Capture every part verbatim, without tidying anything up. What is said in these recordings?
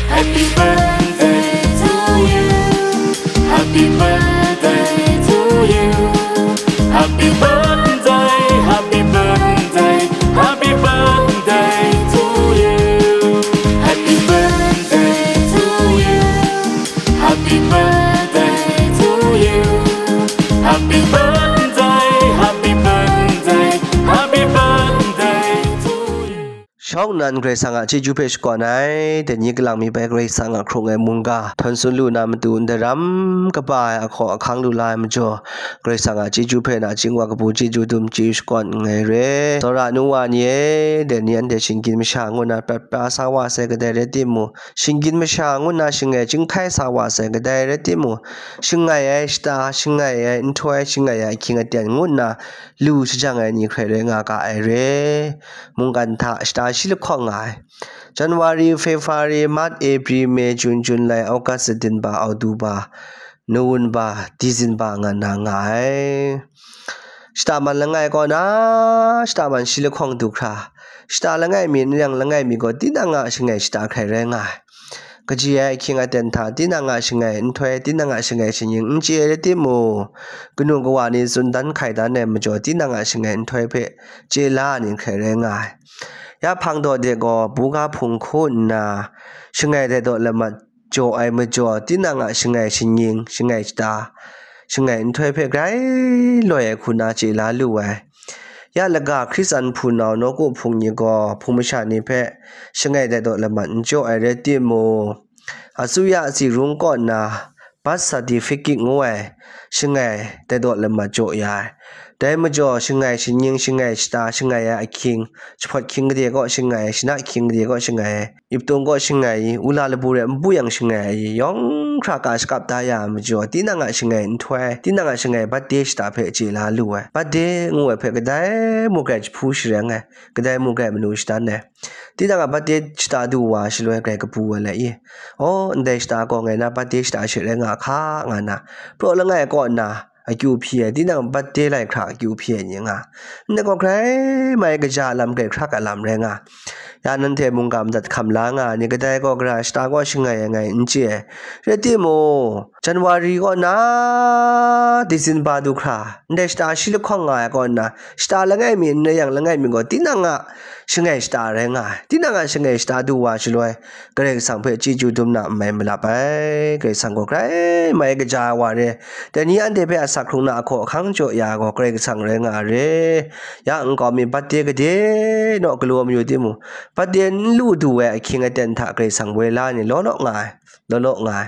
Happy birthday to you. Happy birthday to you. Happy birthday, happy birthday, happy birthday to you. Happy birthday to you. Happy birthday to you. Happy birthday, happy birthday, happy birthday to you. Shawng nnan Karai Kasang a chyeju hpe shakawn ai, dai ni kalang mi bai Karai Kasang a hkrung ai mungga htawn tsun lu na matu, ndai ram kaba ai ahkaw ahkang lu la ai majaw, Karai Kasang a chyeju hpe nachying wa kabu chyeju dum chyeju shakawn nngai re. Tsawra nu wa ni e, dai ni anhte shinggyim masha ngu na prat pra sa wa sai kadai rai timung, shinggyim masha ngu na shangai chyinghkai sa wa sai kadai rai timung, shangai ai shata, shangai ai nhtoi, shangai ai ahkying aten ngu nna lu shajang ai ni hkrai rai nga ga ai re. Mungkan hta shata shi lahkawng nga ai. January, February, March, April, May, June, July, August, September, October, November, December nga na nga ai. Shata man langai kaw na, shata man shi lahkawng du hkra, shata langai mi, n yang langai mi gaw, tinang a shangai shata hkrai rai nga ai. Kaji ai ahkying aten hta, tinang a shangai nhtoi, tinang a shangai shanying n chye ai rai timung, kanu kawa ni tsun dan hkai dan ai majaw, tinang a shangai nhtoi hpe chye la ai ni hkrai rai nga ai. Ya hpang daw de gaw, buga hpung hku nna, shangai dai daw lamat jaw ai majaw, tinang a shangai shanying, shangai shata, shangai nhtoi hpe grai loi ai hku na chye la lu ai. Ya laga Hkristan hpunau nawku hpung ni gaw hpung masha ni hpe shangai dai daw lamat n jaw ai rai timung, asuya tsi rung kaw nna birth certificate ngu ai shangai dai daw lamat jaw ya ai. Dai majaw shangai shanying, shangai shata, shangai ai ahkying, jahpawt hkying gade kaw shangai, shana hkying gade kaw shangai, iptung kaw shangai, ula labu rai npu yang shangai, yawng hkra ka shakap da ya ai majaw, tinang a shangai nhtoi, tinang a shangai birthday shata hpe chye la lu ai. Birthday ngu ai hpe kadai mung grai jahpu shareng ai, kadai mung grai manu shadan ai. Tinang a birthday shata du wa shaloi grai kabu ai lai i, aw, ndai shata gaw ngai na birthday shata she rai nga hka, nga na, praw langai kaw nna, akyu hpyi ai, tinang birthday lai hkra akyu hpyi ai ni nga, ndai gaw grai mai kaja lam, grai hkrak ai lam rai nga. Ya nanhte mungga madat hkam la nga ai ni, kadai gaw gara shata gaw shangai ai ngai n chye ai. Rai timung, January kaw nna, December du hkra, ndai shata shi lahkawng nga ai kaw nna, shata langai mi, n rai yang langai mi gaw, tinang a shangai shata rai nga ai. Tinang a shangai shata du wa shaloi, Karai Kasang hpe chyeju dum na n mai malap ai. Karai Kasang gaw grai mai kaja ai wa re. Dai ni anhte hpe asak hkrung na ahkaw ahkang jaw ya ai gaw Karai Kasang rai nga ai re. Ya nkau mi birthday gade naw galaw mayu timung, birthday n lu du ai ahkying aten hta Karai Kasang woi la ai ni law law nga ai, law law nga ai.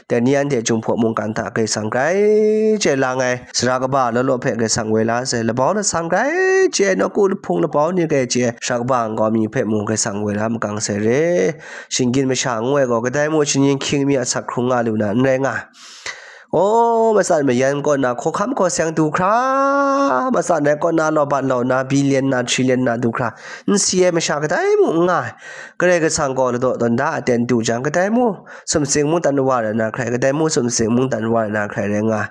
Dai ni anhte Jinghpaw mungkan hta Karai Kasang grai chye lang ai, sara kaba law law hpe Karai Kasang woi la sai, labau lasang grai chye ai, nawku lahpung labau ni grai chye ai, sara kaba nkau mi hpe mung Karai Kasang woi la makang sai re. Shinggyim masha ngu ai gaw, kadai mung shanying hkying mi asak hkrung nga lu na n rai nga ai. O, matsat mayan kaw na, hkawhkam hkaw seng du hkra, matsat ai kaw na, lawbat law na, billion na, trillion na du hkra, n si ai masha kadai mung n nga ai. Karai Kasang gaw ladaw tawn da aten du jang, kadai mung sumsing mungdan wa rai na hkrai, kadai mung sumsing mungdan wa rai na hkrai rai nga ai.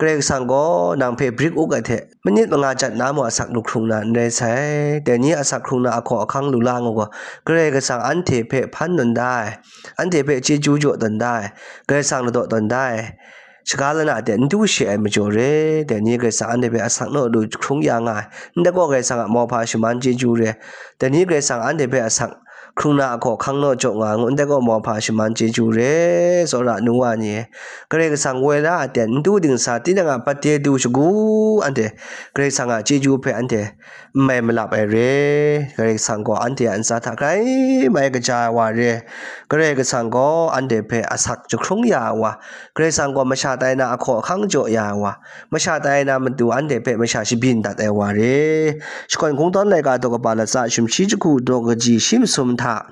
Karai Kasang gaw nang hpe brik uk ai hte, manit manga jat na mung asak lu hkrung na n rai sai. Dai ni asak hkrung na ahkaw ahkang lu la ngu gaw, Karai Kasang anhte hpe hpan tawn da ai, anhte hpe chyeju jaw tawn da ai, Karai Kasang ladaw tawn da ai, shaga lana hte n du she ai majaw re. Dai ni Karai Kasang anhte hpe asak naw lu hkrung ya nga ai, ndai gaw Karai Kasang a mauhpa shaman chyeju re. Dai ni Karai Kasang anhte hpe asak hkrung na ahkaw ahkang naw jaw nga ai ngu, ndai gaw mauhpa shaman chyeju re. Tsawra nu wa ni e, Karai Kasang woi la aten n du dingsa, tinang a birthday du shagu, anhte Karai Kasang a chyeju hpe anhte n mai malap ai re. Karai Kasang gaw anhte a ntsa hta grai mai kaja ai wa re. Karai Kasang gaw anhte hpe asak jahkrung ya ai wa, Karai Kasang gaw masha tai na ahkaw ahkang jaw ya ai wa, masha tai na matu anhte hpe masha shabyin dat ai wa re. Shakawn Kungdawn laika daw kaba latsa sumshi jahku daw kaji shi masum hta,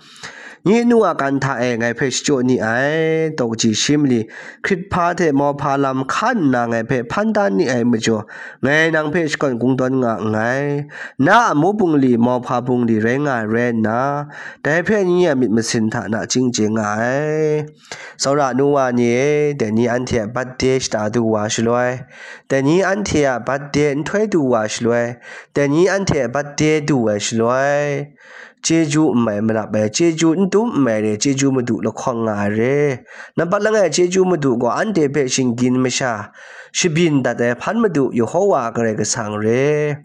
nye nu a kan hta e ngai hpe shachyaw ni ai, daw kaji shi mali, hkrit hpa hte mauhpa lam hkan nna ngai hpe hpan dan ni ai majaw, ngai nang hpe shakawn kungdawn nga nngai. Na a amu bungli, mauhpa bungli rai nga ai rai nna, dai hpe nye a myit masin hta nachying chye nga ai. Tsawra nu wa ni e, dai ni anhte a birthday shata du wa shaloi, dai ni anhte a birthday nhtoi du wa shaloi, dai ni anhte a birthday du ai shaloi, chyeju n mai malap ai, chyeju n dum n mai re, chyeju madu lahkawng nga ai re. Nampat langai chyeju madu gaw anhte hpe shinggyin masha shabyin dat ai hpan madu Yehowa Karai Kasang re.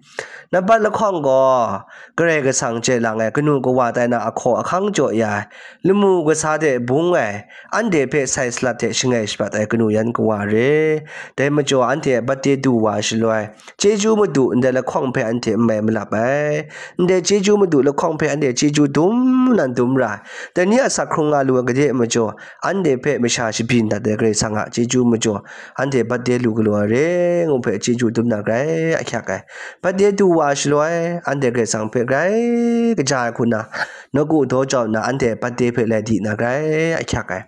Nampat lahkawng gaw Karai Kasang chye lang ai, kanu kawa tai na ahkaw ahkang jaw ya ai, lamu kasa de bung ai, anhte hpe sai salat hte shangai shabat ai kanu yan kawa re. Dai majaw anhte a birthday du wa shaloi, chyeju madu ndai lahkawng hpe anhte n mai malap ai. Ndai chyeju madu lahkawng hpe anhte chyeju dum nan dum ra ai. Dai ni a asak hkrung nga lu ai gade majaw, anhte hpe masha shabyin dat ai Karai Kasang a chyeju majaw, anhte birthday lu galaw ai re ngu hpe chyeju dum na grai ahkyak ai. Birthday du wa shaloi, anhte Karai Kasang hpe grai kaja ai hku nna, nawku daw jau nna, anhte birthday hpe lai di na grai ahkyak ai.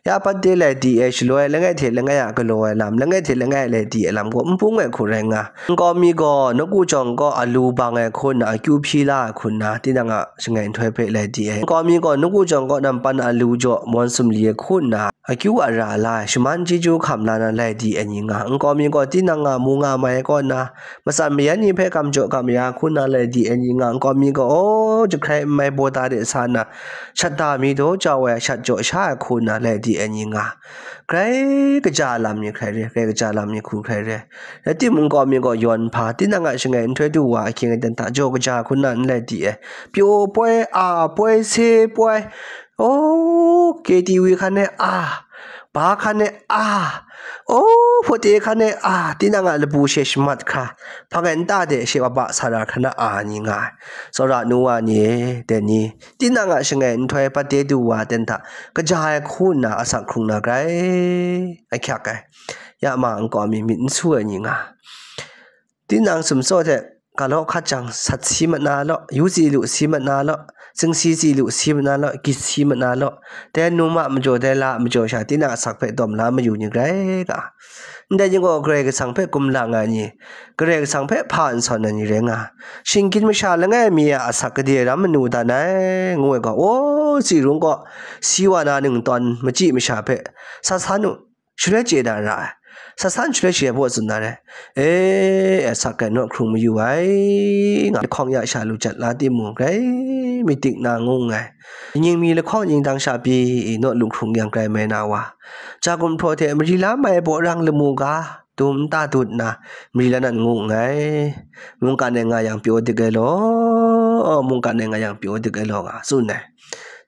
Ya birthday lai di ai shaloi, langai hte langai a galaw ai lam, langai hte langai lai di ai lam gaw n bung ai hku rai nga. Nkau mi gaw nawku jawng kaw alu bang ai hku nna, akyu hpyi la ai hku nna, tinang a shangai nhtoi hpe lai di ai. Nkau mi gaw nawku jawng kaw nampan alu jaw mawn sumli ai hku nna, akyu ara la ai, shaman chyeju hkam la na lai di ai ni nga. Nkau mi gaw tinang a mu nga mai ai kaw nna, matsan mayan ni hpe kam jaw kam ya hku nna lai di ai ni nga. Nkau mi gaw, aw, jahkrai n mai baw ta de sa nna, shat da mi daw jau ai, shat jaw sha ai hku nna lai di ai ni nga. Grai kaja lam ni hkrai re, grai kaja lam ni hku hkrai re. Rai timung, nkau mi gaw yawn hpa, tinang a shangai nhtoi du wa ahkying aten hta jaw kaja hku nna n lai di ai. Pyaw poi, a poi, se poi, o, K T V hkan e a, ba hkan e a, o, hpawte hkan e a, tinang a labu she shamat hkra, hpang e nta de she waba sa ra hkra na a ni nga ai. Tsawra nu wa ni e, dai ni, tinang a shangai nhtoi birthday du wa ten hta, kaja ai hku nna asak hkrung na grai ahkyak ai. Ya ma nkau mi myit n su ai ni nga. Tinang sumsaw hte ga law hkat jang, sat si mat na law, yu tsi lu si mat na law, tsingsi tsi lu si mat na law, gyit si mat na law, dai num a majaw, dai la a majaw sha, tinang asak hpe dawm la mayu ni grai ga. Ndai ni gaw Karai Kasang hpe kumlang ai ni, Karai Kasang hpe hpa n sawn ai ni rai nga. Shinggyim masha langai mi a asak gade ram manu dan ai, ngu ai gaw, o, tsi rung gaw, si wa na ningtawn machyi masha hpe sa san u, shaloi chye na ra ai. Sa san shaloi shi ai baw tsun na re. E, asak gaw naw hkrung mayu ai, nga lahkawng ya sha lu jat la timung, grai myit dik na ngu nngai. Nying mi lahkawng nying dang sha pyi, naw lu hkrung yang grai mai na wa, ja gumhpraw hte mari la mai baw rang lamu ga, dum nta dut nna, mari la nan ngu nngai. Mungkan e nga yang pyaw dik ai law, mungkan e nga yang pyaw dik ai law, nga tsun ai.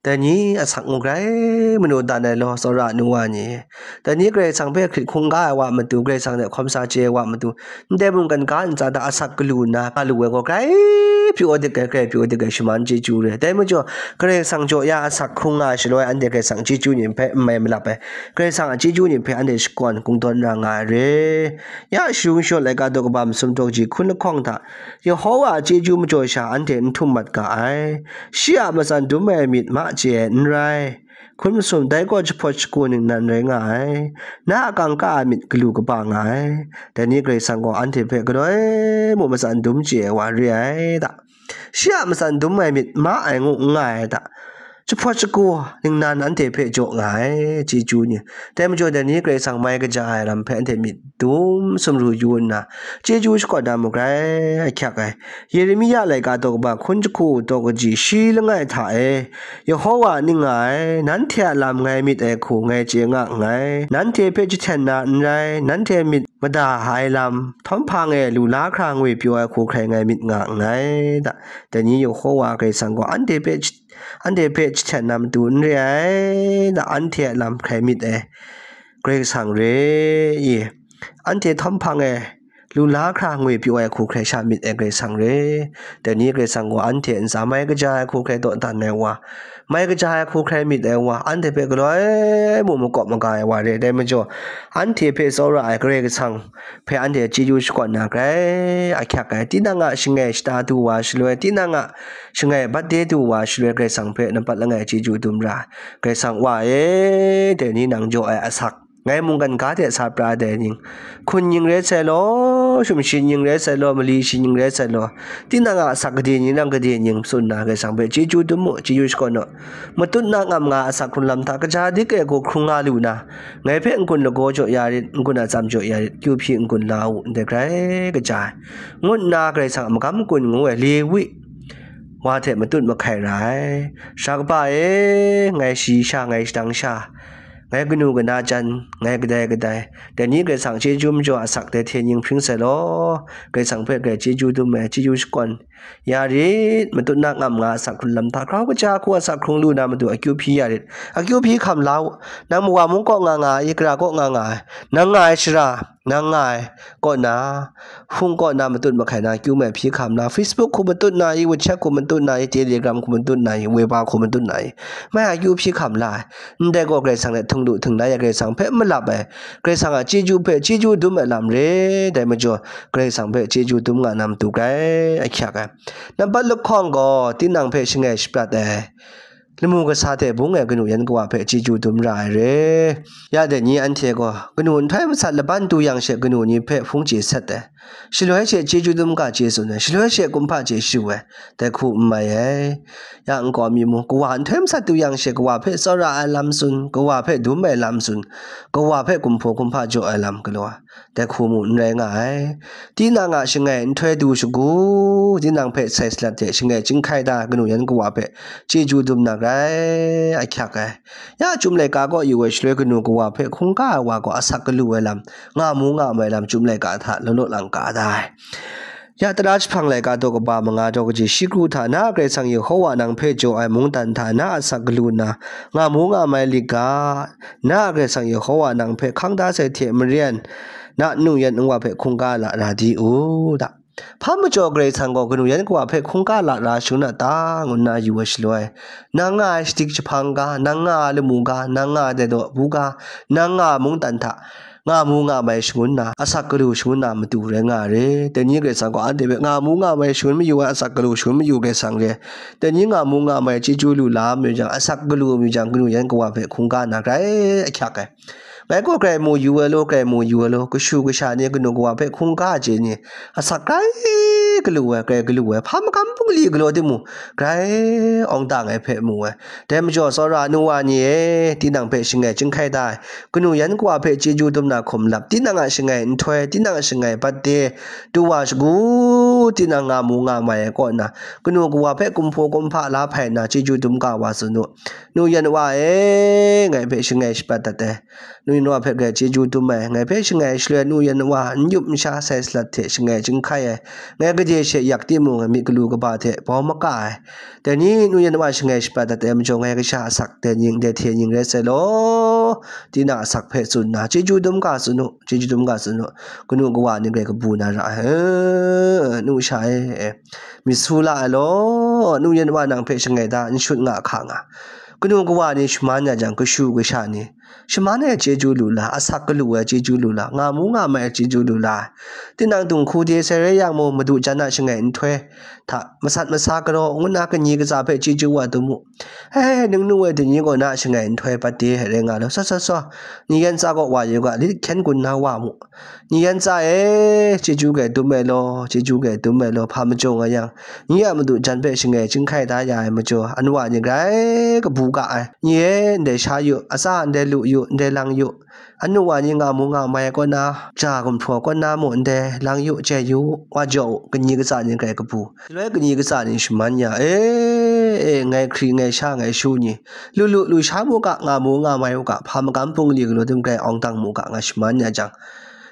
Dai ni asak ngu grai manu dan ai law, tsawra nu wa ni. Dai ni Karai Kasang hpe hkrit hkungga ai wa matu, Karai Kasang hte hkawm sa chye ai wa matu, ndai mungkan ga ntsa hta asak galu nna, nga lu ai gaw, grai pyaw dik ai, grai pyaw dik ai, shaman chyeju re. Dai majaw, Karai Kasang jaw ya asak hkrung nga ai shaloi, anhte Karai Kasang chyeju ni hpe n mai malap ai, Karai Kasang a chyeju ni hpe anhte shakawn kungdawn ra nga ai re. Ya sharung shawng laika daw kaba masum daw kaji hkun lahkawng hta, Yehowa a chyeju majaw sha anhte n htum mat ga ai. Shi a matsan dum ai myit ma chye ai n rai. Hkun masum dai gaw jahpawt shagu ningnan rai nga ai. Na a kangka a myit galu kaba nga ai. Dai ni Karai Kasang gaw anhte hpe galoi mung matsan dum chye ai wa re ai ta? Shi a matsan dum ai myit ma ai ngu n nga ai ta? Jahpawt shagu ningnan anhte hpe jaw nga ai, chyeju ni. Dai majaw dai ni Karai Kasang mai kaja ai lam hpe anhte myit dum sumru yu nna, chyeju shakawn na mu grai ahkyak ai. Yeremia laika daw kaba hkun jahku daw kaji shi langai hta e, Yehowa ning nga ai, nanhte a lam ngai myit ai hku ngai chye nga nngai. Nanhte hpe jahten na n rai, nanhte myit mada ai lam, htawm hpang e lu la hkra ngwi pyaw ai hku hkrai ngai myit nga nngai ta? Dai ni Yehowa Karai Kasang gaw anhte hpe, anhte hpe jahten na matu n re ai ta? Anhte a lam hkrai myit ai Karai Kasang re i? Anhte htawm hpang e lu la hkra ngwi pyaw ai hku hkrai sha myit ai Karai Kasang re. Dai ni Karai Kasang gaw anhte ntsa mai kaja ai hku hkrai dawdan ai wa, mai kaja ai hku hkrai myit ai wa, anhte hpe galoi mung makawp maga ai wa re. Dai majaw, anhte hpe tsawra ai Karai Kasang hpe anhte chyeju shakawn na grai ahkyak ai. Tinang a shangai shata du wa shaloi, tinang a shangai birthday du wa shaloi, Karai Kasang hpe nampat langai chyeju dum ra ai. Karai Kasang Wa e, dai ni nang jaw ai asak, ngai mungkan ga hte sa pra dai ning, hkun ning rai sai law, shumshi ning rai sai law, mali shi ning rai sai law, tinang a asak gade ning, nang gade ning tsun nna, Karai Kasang hpe chyeju dum mu, chyeju shakawn u. Matut na ngam nga asak hkrun lam hta kaja dik ai hku hkrung nga lu na, ngai hpe n-gun lagaw jaw ya rit, n-gun atsam jaw ya rit, kyu hpyi n-gun la u, ndai grai kaja ai, ngu nna Karai Kasang a magam n-gun ngu ai Lewi wa hte matut mahkai ra ai. Sara kaba e, ngai shayi sha, ngai shadang sha, ngai kanu kana jan, ngai kadai kadai, dai ni Karai Kasang chyeju majaw asak dai hte nying hpring sai law, Karai Kasang hpe grai chyeju dum ai, chyeju shakawn ya rit, matut na ngam nga asak hkrung lam hta, grau kaja hku asak hkrung lu na matu akyu hpyi ya rit, akyu hpyi hkam la u, nang mawa mung kaw nga nga ai, ikra kaw nga nga ai, nang nga ai shara, nang nga ai kaw na, hpung kaw na matut mahkai na akyu mai hpyi hkam la, Facebook hku matut na i, WhatsApp hku matut na i, Telegram hku matut na i, Viber hku matut na i, mai akyu hpyi hkam la ai. Ndai gaw Karai Kasang hte htung lu htung la ya, Karai Kasang hpe malap ai, Karai Kasang a chyeju hpe chyeju dum ai lam re, dai majaw Karai Kasang hpe chyeju dum nga na matu grai ahkyak ai. Nampat lahkawng gaw tinang hpe shangai shaprat ai, lamu kasa hte bung ai kanu yan kawa hpe chyeju dum ra ai re. Ya dai ni anhte gaw kanu nhtoi masat laban tu yang she kanu ni hpe hpung chye sat ai, shaloi she chyeju dum ga chye tsun ai, shaloi she kumhpa chye shu ai, dai hku n mai ai. Ya nkau mi mung, kawa nhtoi masat tu yang she kawa hpe tsawra ai lam tsun, kawa hpe dum ai lam tsun, kawa hpe kumhpaw kumhpa jaw ai lam galaw ai, dai hku mu n rai nga ai. Tinang a shangai nhtoi du shagu, tinang hpe sai salat hte shangai chyinghkai da kanu yan kawa hpe chyeju dum na grai ahkyak ai. Ya chyum laika kaw yu ai shaloi kanu kawa hpe hkungga ai wa gaw asak galu ai lam, nga mu nga mai lam chyum laika hta law law lang ka da ai. Ya tara jahpang laika daw kaba manga daw kaji shi kru hta na Karai Kasang Yehowa nang hpe jaw ai mungdan hta na asak galu nna, nga mu nga mai lit ga, na Karai Kasang Yehowa nang hpe hkang da sai hte maren, na nu yan nwa hpe hkungga lara di u da. Hpa majaw Karai Kasang gaw kanu yan kawa hpe hkungga lara shangun a ta, ngu nna yu ai shaloi, nang nga ai shadik jahpang ga, nang nga ai lamu ga, nang nga ai dai daw bu ga, nang nga ai mungdan hta nga mu nga mai shangun na, asak galu shangun na matu rai nga ai re. Dai ni Karai Kasang gaw anhte hpe nga mu nga mai shangun mayu ai, asak galu shangun mayu Karai Kasang re. Dai ni nga mu nga mai chyeju lu la mayu jang, asak galu mayu jang, kanu yan kawa hpe hkungga na grai ahkyak ai. Ngai gaw grai mu yu ai law, grai mu yu ai law, kashu kasha ni kanu kawa hpe hkungga chye ni, asak grai galu ai, grai galu ai, hpa makam bungli galaw timung, grai awng dang ai hpe mu ai. Dai majaw, tsawra nu wa ni e, tinang hpe shangai chyinghkai da ai, kanu yan kawa hpe chyeju dum na hkum lap, tinang a shangai nhtoi, tinang a shangai bat de, du wa shagu, tinang nga mu nga mai ai kaw na, kanu kawa hpe kumhpaw kumhpa la hpai na, chyeju dum ga wa tsun u. Nu yan wa e, ngai hpe shangai shabat dat ai. Nu yan wa hpe grai chyeju dum ai, ngai hpe shangai shaloi nu yan wa n yup n sha sai salat hte shangai chyinghkai ai, ngai gade she yak timung, myit galu kaba hte bau maka ai. Dai ni nu yan wa shangai shabat dat ai majaw, ngai kasha asak dai ning, dai hte ning rai sai law, tinang asak hpe tsun nna, chyeju dum ga tsun u, chyeju dum ga tsun u, kanu kawa ni grai kabu na ra ai, nu sha e, myit su la ai law, nu yan wa nang hpe shangai da, n shut nga hka nga, kanu kawa ni shaman ya jang, kashu kasha ni, shaman ai chyeju lu la, asak galu ai chyeju lu la, nga mu nga mai ai chyeju lu la, tinang dung hku de sai rai yang mung, madu jan a shangai nhtoi hta masat masa galaw ngu nna, kani katsa hpe chyeju wa dum u. He, ningnu e, dai ni gaw na shangai nhtoi bat de rai nga law, sa sa sa, ni yan tsa kaw wa yu ga, lit hkyen gun na wa mu. Ni yan tsa e, chyeju grai dum ai law, chyeju grai dum ai law, hpa majaw nga yang, ni a madu jan hpe shangai chyinghkai da ya ai majaw, anu wa ni grai kabu ga ai. Ni e, ndai sha yu, atsa ndai lu yu, ndai lang yu, anu wa ni nga mu nga mai kaw na, ja gumhpraw kaw na mung ndai lang yu, jai yu, wa jaw u, kani katsa ni grai kabu. Shaloi kani katsa ni shaman ya, e, e, ngai hkri, ngai sha, ngai shu ni, lu lu, lu sha mu ga, nga mu nga mai u ga, hpa makam bungli galaw tim grai awng dang mu ga, nga shaman ya jang,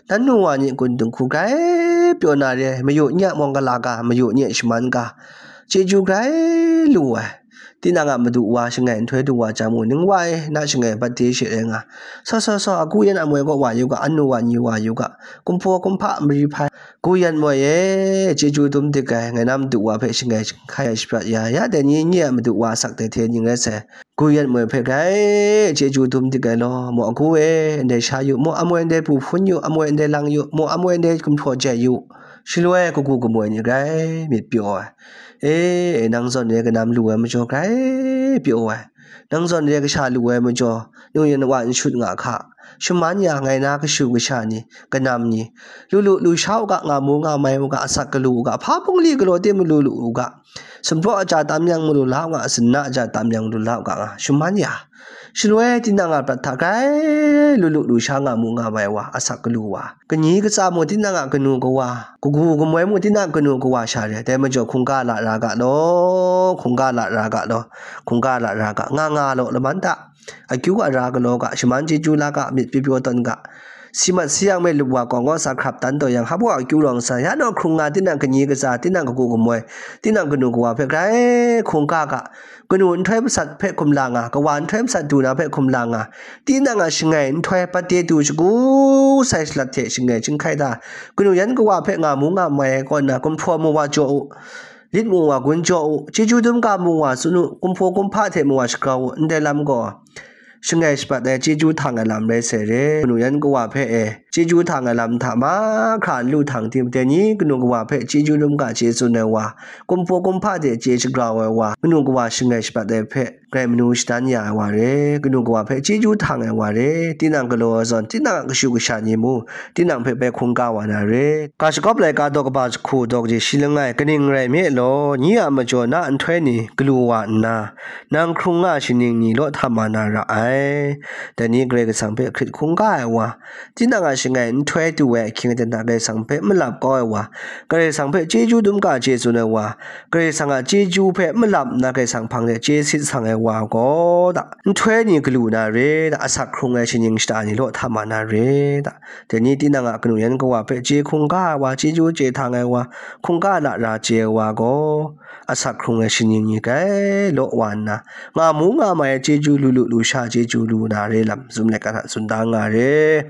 nanu wa ni gun dung hku grai pyaw na re, mayu nye a mawng gala ga, mayu nye a shaman ga, chyeju grai lu ai. Tinang a madu wa shangai nhtoi du wa jang mung, ning wa e, na shangai bat de she rai nga. Sa sa sa, agu yan amoi kaw wa yu ga, anu wa ni wa yu ga, kumhpaw kumhpa mari hpai. Gu yan moi e, chyeju dum dik ai, ngai na madu wa hpe shangai chyinghkai ai shaprat ya, ya dai ni nye a madu wa asak dai hte ning rai sai. Gu yan moi hpe grai chyeju dum dik ai law, maw agu e, ndai sha yu, maw amoi ndai bu hpun yu, amoi ndai lang yu, maw amoi ndai gumhpraw jai yu. Shaloi kagu kamoi ni grai myit pyaw ai. E, e, nang zawn re kanam lu ai majaw grai pyaw ai. Nang zawn re kasha lu ai majaw, nu yan wa n shut nga hka. Shaman ya ngai na kashu kasha ni, kanam ni, lu lu, lu sha u ga, nga mu nga mai u ga, asak galu u ga, hpa bungli galaw tim malu lu u ga, sumpraw aja tam yang malu la u ga, asin na aja tam yang malu la u ga, nga shaman ya. Shaloi tinang a prat hta grai lu lu lu sha nga mu nga mai wa, asak galu wa, kanyi katsa mung tinang a kanu kawa, kagu kamoi mung tinang a kanu kawa sha re, dai majaw hkungga la ra ga law, hkungga la ra ga law, hkungga la ra ga, nga nga law laman ta, akyu ara galaw ga, shaman chyeju la ga, myit pyapyaw tawn ga, si mat si yang me lup wa kawng kawng sa hkrap tan taw yang, hpa baw akyu rawng san, ya naw hkrung nga tinang kanyi katsa, tinang kagu kamoi, tinang kanu kawa hpe grai hkungga ga, kanu nhtoi masat hpe hkum la nga, kawa nhtoi masat du na hpe hkum la nga, tinang a shangai nhtoi pate du shagu sai shalat hte shangai chyinghkai da, kanu yan kawa hpe nga mu nga mai ai kaw nna, gumhpraw mu wa jaw u, lit mu wa gun jaw u, chyeju dum ga mu wa tsun u, kumhpaw kumhpa hte mu wa shagrau u, ndai lam gaw, shangai shapat ai chyeju htang ai lam rai sai re. Kanu yan kawa hpe e, chyeju htang ai lam hta mahkra n lu htang tim, dai ni kanu kawa hpe chyeju dum ga chye tsun ai wa, kumhpaw kumhpa hte chye shagrau ai wa, kanu kawa shangai shapat ai hpe grai manu shadan ya ai wa re, kanu kawa hpe chyeju htang ai wa re, tinang galaw ai zawn, tinang a kashu kasha ni mu, tinang hpe bai hkungga wa na re. Ga shagawp laika daw kaba jahku daw kaji shi langai, kaning rai nme law, nyi a majaw na nhtoi ni galu wa nna, nang hkrung nga shaning ni law htam ma na ra ai. Dai ni Karai Kasang hpe hkrit hkungga ai wa, tinang a shangai nhtoi du ai ahkying aten hta Karai Kasang hpe malap kau ai wa, Karai Kasang hpe chyeju dum ga chye tsun ai wa, Karai Kasang a chyeju hpe malap nna Karai Kasang hpang de chye sit sang ai wa gaw da, nhtoi ni galu na re da, asak hkrung ai shaning shata ni law htam ma na re da. Dai ni tinang a kanu yan kawa hpe chye hkungga ai wa, chyeju chye htang ai wa, hkungga lara chye ai wa gaw, asak hkrung ai shaning ni grai law wa nna, nga mu nga mai ai chyeju lu lu lu sha chyeju lu na re lam, zum laika hta tsun da nga re.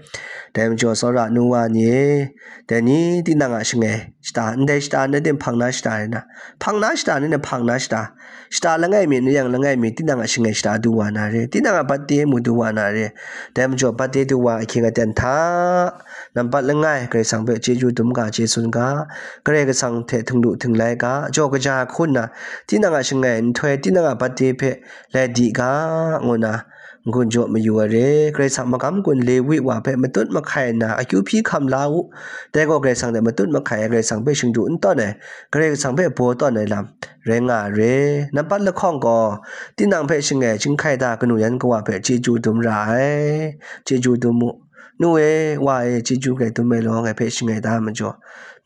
Dai majaw, tsawra nu wa ni e, dai ni tinang a shangai shata, ndai shata ndai de hpang na shata rai na, hpang na shata ni na hpang na shata, shata langai mi, ni yang langai mi, tinang a shangai shata du wa na re, tinang a batte mu du wa na re. Dai majaw, batte du wa ahkying aten hta, nampat langai, Karai Kasang hpe chyeju dum ga chye tsun ga, Karai Kasang hte htinglu htinglai ga, jaw kaja ai hku nna, tinang a shangai nhtoi, tinang a batte hpe lai di ga, ngu nna, n-gun jaw mayu ai re. Karai Kasang magam gun Lewi wa hpe matut mahkai nna akyu hpyi hkam la u. Dai gaw Karai Kasang hte matut mahkai ai, Karai Kasang hpe shingdu n tawn ai, Karai Kasang hpe baw tawn ai lam rai nga ai re. Nampat lahkawng gaw, tinang hpe shangai chyinghkai da kanu yan kawa hpe chyeju dum ra ai, chyeju dum mu. Nu e, wa e, chyeju grai dum ai law, ngai hpe shangai da ai majaw,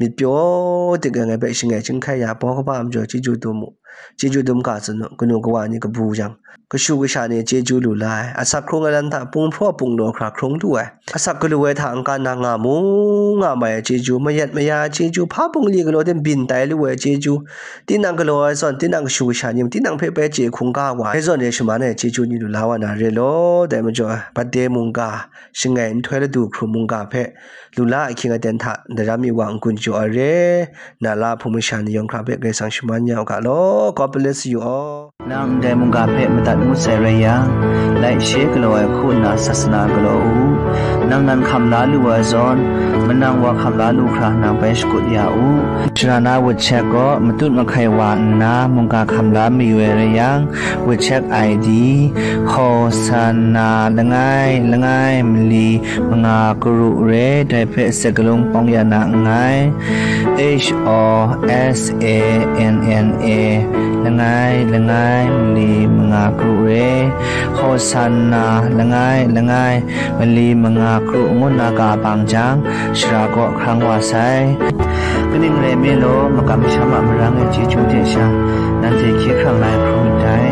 myit pyaw dik ai ngai hpe shangai chyinghkai ya, baw kaba majaw chyeju dum mu. Chyeju dum ga tsun u, kanu kawa ni kabu yang, kashu kasha ni chyeju lu la ai, asak hkrung ai lam hta pung hpraw pung law hkra hkrung lu ai, asak galu ai hta n-ga na nga mu nga mai ai chyeju, mayat maya ai chyeju, hpa bungli galaw de byin tai lu ai chyeju, tinang galaw ai zawn, tinang kashu kasha ni mung, tinang hpe bai chye hkungga wa ai zawn e shaman ai chyeju ni lu la wa na re law, dai majaw, bade mungga, shangai nhtoi ladu hkrum mungga hpe, lu la ahkying aten hta, daram mi wa n-gun jaw ai re, na la hpung masha ni yawng hkra hpe Karai Kasang shaman ya u ga law. God bless you all. Nang ndai mungga hpe madat ngut sai rai yang, laishe galaw ai hku nna sasana galaw u. Nang nan hkam la lu ai zawn, manang wa hkam la lu hkra nang bai shakut ya u. Sharana WeChat gaw matut mahkai wa nna mungga hkam la mayu ai rai yang, WeChat I D, Hosanna langai langai mali manga karu re, dai hpe sakalung pawng ya na nngai. H O S A N N A, langai langai mali manga karu re, Hosanna langai langai mali manga karu ngu nna ga bang jang, shara kaw hkrang wa sai. Kaning rai nme law, makam masham a marang e chyeju hte sha, nanhte hkye hkrang la ai hkrum myit dai.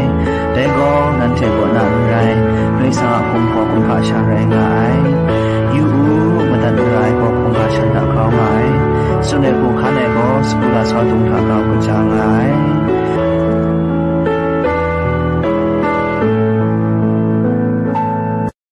Dai gaw, nanhte kaw na n rai, Karai Kasang a kumhpaw kumhpa sha rai nga ai. Yu u, madat mara ai gaw hkungga shan hta grau nga ai. Tsun ai hku hkan ai gaw, sagu lasau dung hta grau kaja nga ai.